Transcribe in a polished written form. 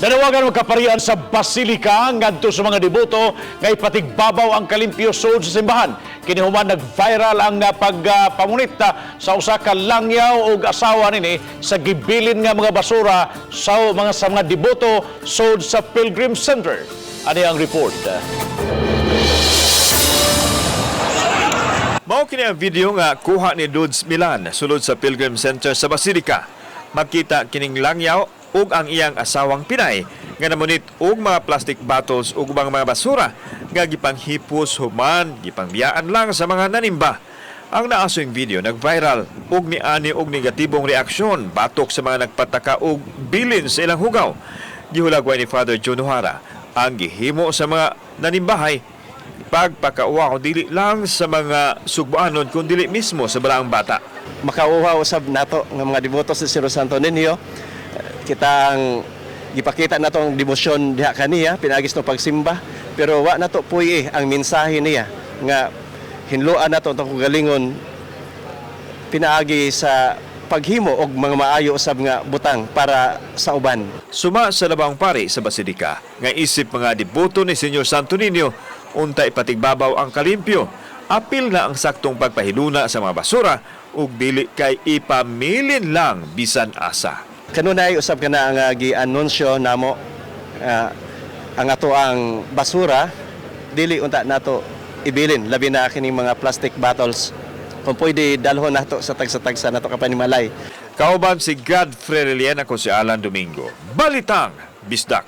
Nanawagan ang kaparian sa Basilika ngadto sa mga deboto nga ipatigbabaw ang kalimpyo sud sa simbahan. Kini human nag-viral ang pagpamunit sa usa ka langyaw ug asawa nini sa gibilin nga mga basura sa mga deboto sud sa Pilgrim Center. Ani ang report. Mao kini ang video nga kuha ni Dudes Milan sulod sa Pilgrim Center sa Basilica. Makita kining langyaw ug ang iyang asawang Pinay nga namunit og mga plastic bottles ug ubang mga basura nga gipanghipos human gipangbiyaan lang sa mga nanimba. Ang naasoing video nag-viral ug niani og negatibong reaksyon batok sa mga nagpataka og bilin sa ilang hugaw. Gihulagway ni Father John O'Hara ang gihimo sa mga nanimbahay pagpakauwa kung dili lang sa mga sugboanon kun dili mismo sa balaang bata. Makauhaw usab nato nga mga deboto sa Siro Santo Niño. Kita ang gipakita nato ang debosyon diha kaniya pinaagi sa pagsimba, pero wa nato puy ang mensahe niya nga hinloan nato ang kaugalingon pinaagi sa paghimo og mga maayo usab nga butang para sa uban. Suma sa labang pari sa Basilika, nga isip mga deboto ni Senyor Santo Niño, unta ipatigbabaw ang kalimpyo. Apil na ang saktong pagpahiluna sa mga basura ug dili kay ipamilin lang bisan asa. Kanunay usab kana ang gi-anunsyo namo ang ato ang basura dili unta nato ibilin, labi na kining mga plastic bottles. Kung pwede, dalhon nato sa tagsa-tagsa nato kapanimalay. Kauban si Godfrey Relian, ako si Alan Domingo. Balitang Bisdak.